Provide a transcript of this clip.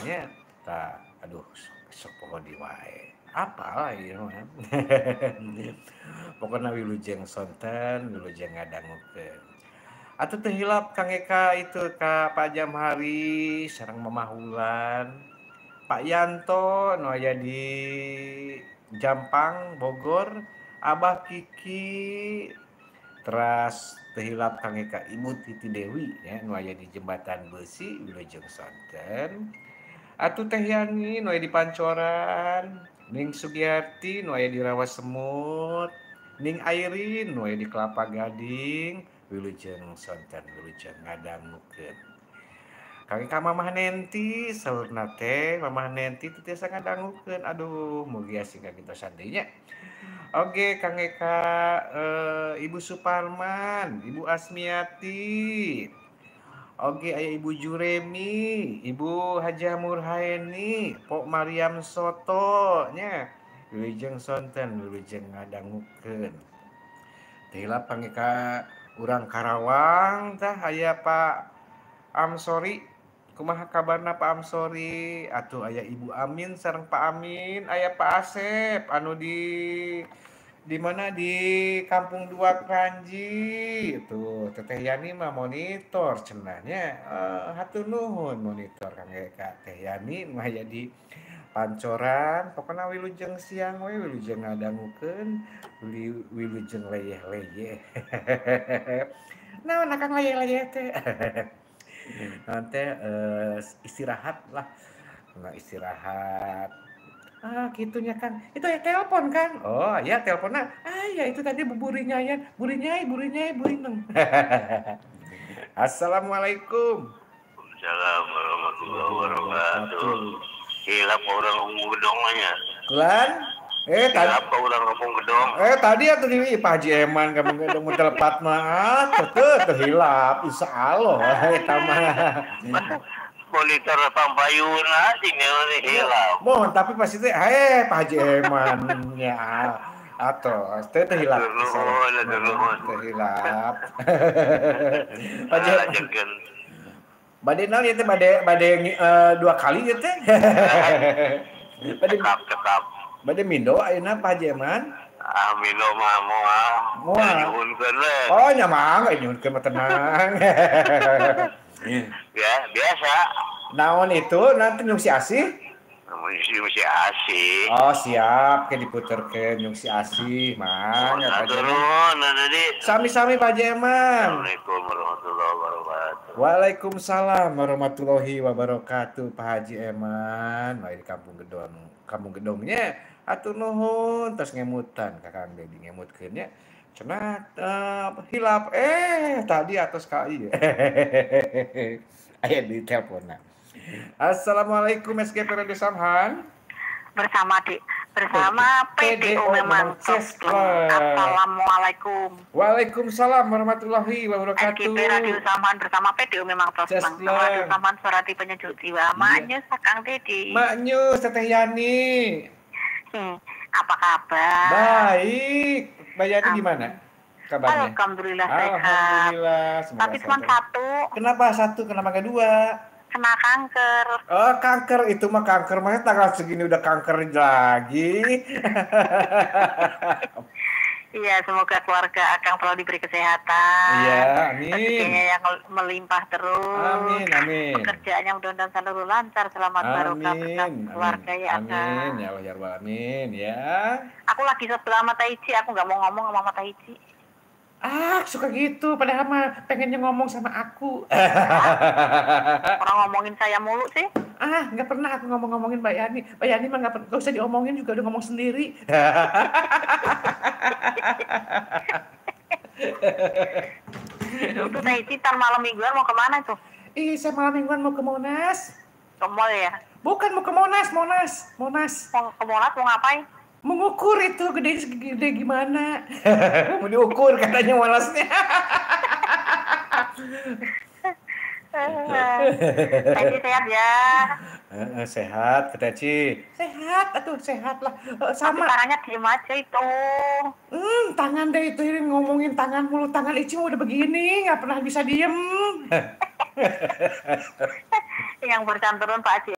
nya. Tah aduh sok poho di wae. Apalah ieu mah. Pokona wilujeng sonten, wilujeng ngadangukeun. Atuh teu hilap Kang Eka itu ka Pak Jamhari sareng Mamah Wulan, Pak Yanto nu aya di Jampang Bogor, Abah Kiki, teras teu hilap Kang Eka Ibu Titi Dewi nya nu aya di Jembatan Beusi wilujeng sonten. Atuh Teh Yani nu aya di Pancoran, Ning Sugiarti nu aya di Rawa Semut, Ning Airin nu aya di Kelapa Gading, wilujeng sonten wilujeng ngadangukeun. Kang Eka Mamah Nenti saurna teh Mamah Nenti teu tiasa ngadangukeun. Aduh mugi asing kagentosan deui nya. Oke Kang Eka Ibu Suparman, Ibu Asmiati. Oke aya Ibu Juremi, Ibu Hajah Murhaeni, Pok Mariam Soto nya. Wilujeng sonten wilujeng ngadangukeun. Teu hilap Kang Eka urang Karawang tah aya Pak Amsori. Kumaha kabarna Pak Amsori? Atuh aya Ibu Amin sareng Pak Amin, aya Pak Asep anu di mana di Kampung Dua Kranji. Tuh Teteh Yani mah monitor cenah nya. Hatur nuhun monitor Kang Eka. Teh Yani mah aya di Pancoran. Pokona wilujeng siang we wilujeng ngadangukeun, wilujeng leyeh-leyeh. Naon akang leyeh-leyeh teh? Nanti istirahat lah, nggak istirahat. Ah gitunya kan, itu ya telepon kan? Oh ya teleponnya, ah ya itu tadi buburinya ya, burinya, burinya, burineng. Assalamualaikum. Waalaikumsalam warahmatullahi wabarakatuh. Hilap orang kampung Gedong nya. Kulan? Tadi apa orang kampung Gedong? Tadi atuh di Pak Haji Eman kampung Gedong mun telepat mah teu hilap insyaallah eta mah. Monitor pampayuna sing hilap. Mohon tapi pasti teh Pak Haji Eman nya atau teu hilap. Teu hilap. Pak Haji Eman. Bade naon ieu teh bade dua kali ieu teh. Bade tetap. Bade mindo ayeuna Pak Haji Eman? Ah mindo mah moal. Moal. Nyuhunkeun we. Oh nya mah nyuhunkeun mah tenang. Ya, biasa. Naon itu nanti nyungsi asih? Nyungsi asih. Oh siap, ke diputerkeun nyungsi asih mang. Nuhun tadi. Sami-sami Pak Haji Eman. Assalamualaikum warahmatullahi wabarakatuh. Waalaikumsalam warahmatullahi wabarakatuh Pak Haji Eman. Wah di Kampung Gedong, Kampung Gedongnya atur nuhun terus ngemutan Kakang Dedi ngemutkeun nya. Cenah hilap tadi atas KI. Aya di teleponna. Assalamualaikum SGP Radio Samhan. Bersama PDO memang. Assalamualaikum. Waalaikumsalam warahmatullahi wabarakatuh. SGP Radio Samhan bersama PDO memang Toslang. Radio Samhan Surati penyejuk jiwa. Maknyus Kang Dedi. Maknyus Teteh Yani. Apa kabar? Baik. Mbak Yani gimana kabarnya? Alhamdulillah sehat. Alhamdulillah. Tapi cuma satu. Kenapa satu? Kenapa nggak dua? Kena kanker. Oh kanker itu mah kanker. Masa tanggal segini udah kanker lagi. Iya, semoga keluarga Akang selalu diberi kesehatan. Iya, amin. Rezekinya yang melimpah terus. Amin, amin. Pekerjaannya mudah-mudahan selalu lancar, selamat barokah berkat keluarga ya Akang. Amin, ya Allah ya Rabbal alamin ya. Aku lagi sebelah sama Taichi, aku nggak mau ngomong sama Taichi. Ah, suka gitu. Padahal mah pengennya ngomong sama aku. Orang ngomongin saya mulu sih. Ah, nggak pernah aku ngomong-ngomongin Mbak Yani. Mbak Yani mah nggak pernah, nggak usah diomongin juga udah ngomong sendiri. Itu Taichi ntar malam mingguan mau kemana tuh? Ih, saya malam mingguan mau ke Monas. Ke mall ya? Bukan mau ke Monas, Monas, Monas. Mau ke Monas mau ngapain? Mengukur itu gede gimana? Mau diukur katanya Monasnya. Teci sehat ya? Sehat, Teci. Sehat, aduh sehat lah. Sama. Tapi tangannya diem aja itu. Tangan deh itu ini ngomongin tangan mulu, tangan Ici udah begini, nggak pernah bisa diem. Yang bercanturun Pak Haji